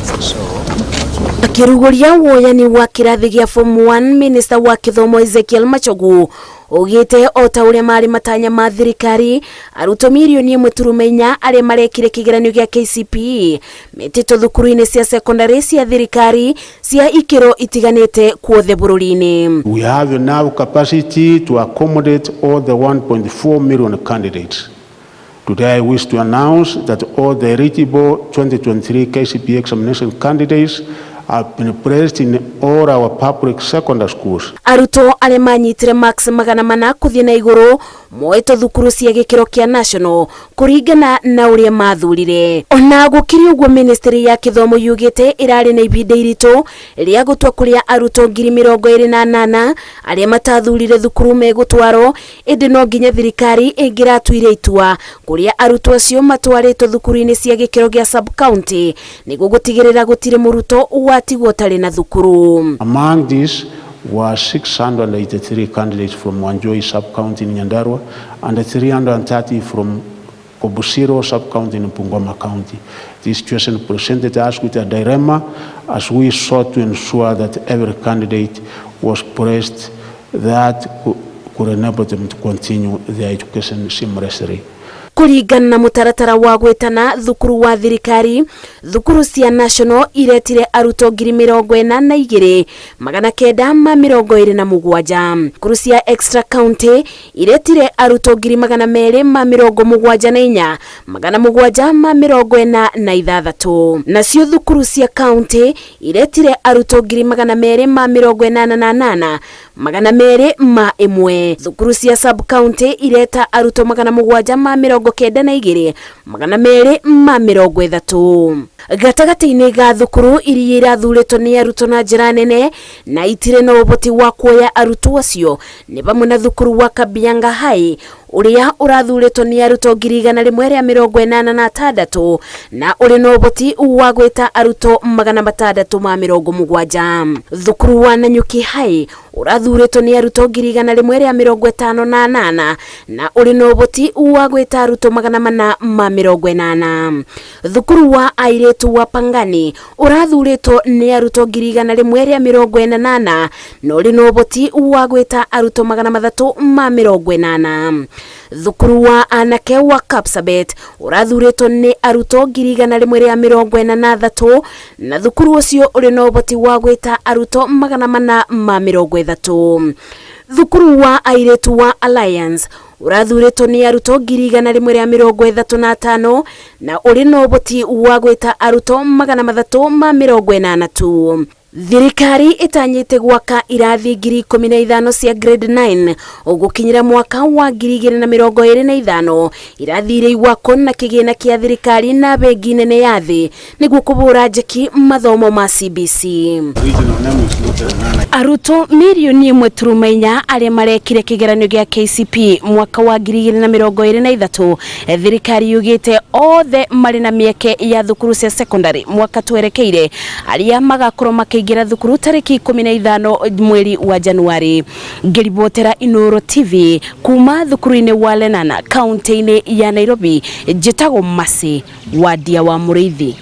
So Akĩrugũria woyani wa kĩrathi gĩa form 1, Minista wa Kĩthomo Ezekiel Machogu augĩte o ta ũrĩa marĩ matanya ma thirikari, arutwo 1.4 mirioni arĩa marekire kĩgeranio gĩa KCPE metĩtwo thukuru-inĩ cia secondary cia thirikari cia ikĩro itiganĩte kuothe bũrũri-inĩ. We have enough capacity to accommodate all the 1.4 million candidates. Today I wish to announce that all the eligible 2023 KCPE examination candidates have been placed in all our public secondary schools. Arutwo arĩa manyitire marks 400 kũthiĩ na igũrũ moetwo thukuru cia gĩkĩro kĩa national kũringana na ũrĩa mathurire. Ona gũkĩrĩ ũguo, ministry ya kĩthomo yugĩte ĩrarĩ na ihinda iritũ rĩa gũtua kũrĩa arutwo 28,000 arĩa matathurire thukuru megũtwarwo, ĩndĩ no nginya thirikari ĩngĩratuire itua kũrĩa arutwo acio matwarĩtwo thukuru-inĩ cia gĩkĩro gĩa sub county nĩguo gũtigĩrĩra gũtirĩ mũrutwo watigwo ũtarĩ na thukuru. Among these were 683 candidates from Wanjoi sub-county in Nyandarua and 330 from Kobusiro sub-county in Bungoma County. This situation presented us with a dilemma as we sought to ensure that every candidate was placed that could enable them to continue their education seamlessly. Kũringana na mũtaratara wa gwĩtana thukuru wa thirikari, thukuru cia national iretire arutwo 42,927. Thukuru cia extra county iretire arutwo 274,746. Nacio thukuru cia county iretire arutwo 288,201. Thukuru cia sub county ireta arutwo 792,230. Gatagatĩ-inĩ ga thukuru iria irathurĩtwo nĩ arutwo na njĩra nene na itirĩ na ũhoti wa kuoya arutwo acio nĩ vamwe na thukuru wa Kabianga High ũrĩa ũrathurĩtwo nĩ arutwo 186,000 na ũrĩ na ũhoti wa gwĩta arutwo 670. Thukuru wa Nanyuki High ũrathurĩtwo nĩ arutwo 158,000 na ũrĩ na ũhoti wa gwĩta arutwo 480. Thukuru wa airĩtu wa Pangani ũrathurĩtwo nĩ arutwo 148,000 na ũrĩ na ũhoti wa gwĩta arutwo 380. Thukuru wa anake wa Kapsabet ũrathurĩtwo nĩ arutwo 143,000 na thukuru ũcio ũrĩ na ũhoti wa gwĩta arutwo 430. Thukuru wa airĩtu wa Alliance ũrathurĩtwo nĩ arutwo 135,000 na ũrĩ na ũhoti wa gwĩta arutwo 380 tu. Thirikari ĩtanyĩte gwaka irathi 15,000 cia grade 9 ũgũkinyĩra mwaka wa 2025. Irathi iria igwakwo na kĩgĩna kĩa thirikari na bengi nene ya thĩ nĩguo kũbũra njeki mathomo ma CBC. Arutwo 1.4 mirioni arĩa marekire kĩgeranio gĩa KCPE mwaka wa 2023, thirikari yugĩte othe marĩ na mĩeke ya thukuru cia secondary mwaka twerekeire, arĩa magakorwo makĩingĩra thukuru tarĩki 15 mweri wa Januari. Ngĩribotera Inooro TV kuma thukuru-inĩ wa Lenana kaunti-inĩ ya Nairobi, njĩtagwo Mercy Wadia wa Mũrĩithi.